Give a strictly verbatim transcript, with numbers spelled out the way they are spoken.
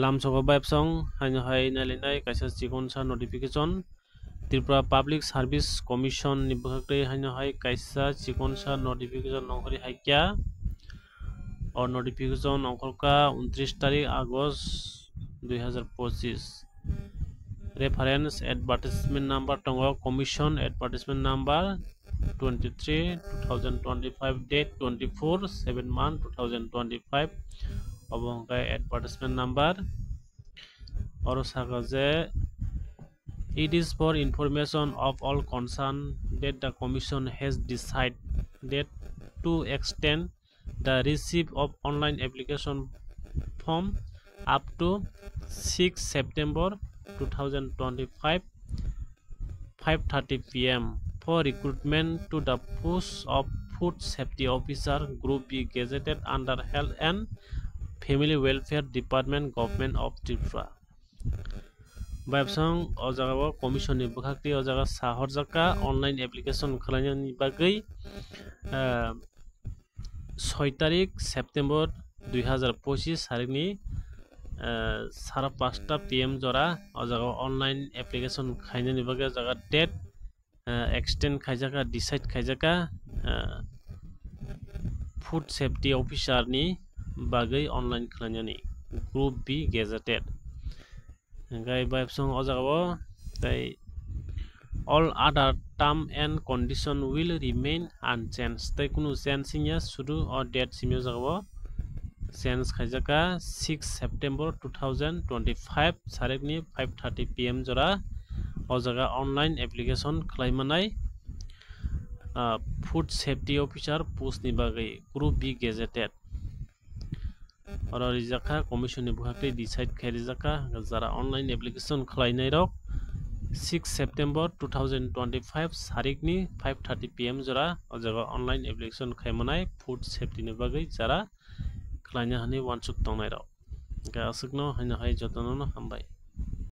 Lamsogo baibsong haino hai nailainai kaisa chikonsa notification. Tripura Public Service Commission ni bwkhaktwi haino hai kaisa chikonsa notification nongkhorwi hai kya. O notification ongkhorkha untris tarik August dui hazar pochis. Reference advertisement number tongo, commission advertisement number twenty-three two thousand twenty-five, date twenty-four seven month two thousand twenty-five. Obo hwnkhe advertisement number. Oro saka je, "It is for information of all concerned that the commission has decided to extend the receive of online application form up to six September two thousand twenty-five, five thirty P M for recruitment to the post of Food Safety Officer, Group B, gazetted under Health and Family Welfare Department, Government of Tripura." Baibsong o jaga o commission ni bwkhaktwi o jaga sahorjak kha online application khlainani bagwi, ah, soi tarik September dui hazar pochis tarikni, ah, sara pasta P M jora o jaga online application khlainani bagwi o jaga date, ah, extend khaijak kha, decide khaijak kha, ah, Food Safety Officer ni bagwi online khlainani, Group B gazetted. Hingkhai baibsong o jaga o tei all other term and condition will remain unchanged. Tei kunu change wngya, sudu o date simi o jaga o change khaijak kha six September two thousand twenty-five tarikni five thirty P M jora o jaga online application khlaimanai, ah, Food Safety Officer post ni bagwi, Group B gazetted. Oro rijak kha commission ni bwkhaktwi decide khai rijak kha, jara online application khlainai rok six September two thousand twenty-five tarikni five thirty P M jora o jaga online application khaimanai Food Safety ni bagwi jara khlaina hwnwi uansuk tongnai rok. Hingkhe aswkno haino hai jotono no hambai.